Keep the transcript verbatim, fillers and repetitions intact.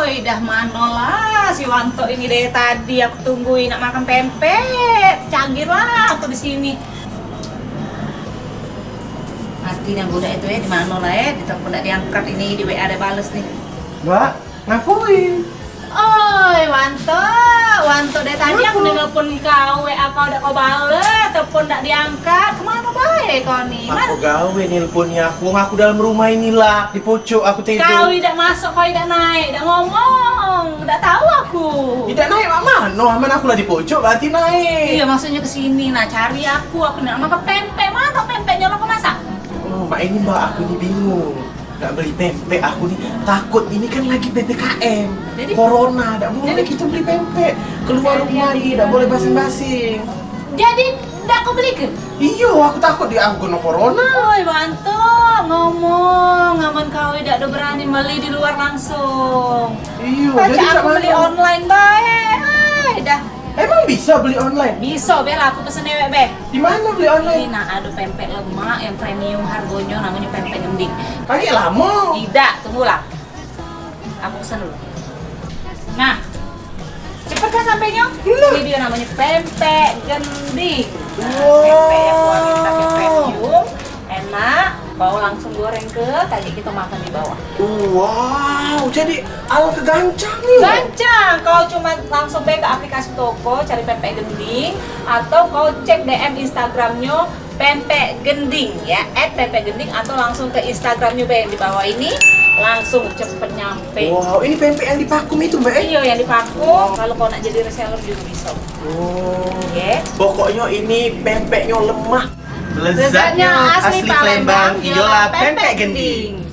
Oi, dah mano lah si Wanto ini dari tadi aku tunggui nak makan pempek. Cagir lah aku di sini. Mati yang budak itu ya, di mano lah eh, ditelepon dak diangkat ini, di W A dak bales nih. Mbak, ngapoi? Oi, Wanto, Wanto dari tadi aku nelpon kau, W A kau dak kau bales, telepon dak diangkat. Kemano bae kau ni? Apo gawe nelpon aku? Wong aku dalam rumah ini lah, di pojok aku tidur. Kau idak masuk, kau idak naik, dak ngomong, dak tahu aku. Idak naik mak mano? Aman aku lah di pojok, berarti naik. Iya, maksudnya ke sini nah, cari aku, aku nak makan pempek. Mano pempeknya lo kau masak? Oh, mak ini mbak, aku ni bingung. Nak beli pempek aku ni, takut ini kan lagi P P K M. Jadi? Corona, dak boleh jadi kita beli pempek. Keluar jadi rumah ni, dak boleh basing-basing. Jadi, dak kau beli ke? Iyo, aku takut dia aku kena corona. Oi, Wanto, ngomong, aman kau dak ada berani beli di luar langsung. Iyo, jadi aku beli online bae. Hai, dah. Emang bisa beli online? Bisa, be lah, aku pesen dewek, be. Di mano beli online? Ini nah, ado pempek lemak yang premium hargonyo, namonyo pempek gending. Kagek lamo. Idak, tunggulah. Aku pesen dulu. Nah, cepet kan sampenyo? Ini dia namonyo pempek gending. Nah, pempek yang kualitasnyo premium, enak, kau langsung goreng ke, kagek kito makan di bawah. Wow, jadi alangkah gancang ni. Gancang, kau cuma langsung be ke aplikasi toko, cari pempek gending, atau kau cek D M Instagramnyo pempek gending ya, at pempek gending, atau langsung ke Instagramnyo be yang di bawah ini, langsung cepet nyampe. Wow, ini pempek yang dipakum itu, Mbak, eh? Iyo, yang dipakum. Kalau kau nak jadi reseller juga bisa. Oh. Oke. Pokoknyo ini pempeknyo lemak. Lezatnyo asli Palembang, iyolah pempek gending.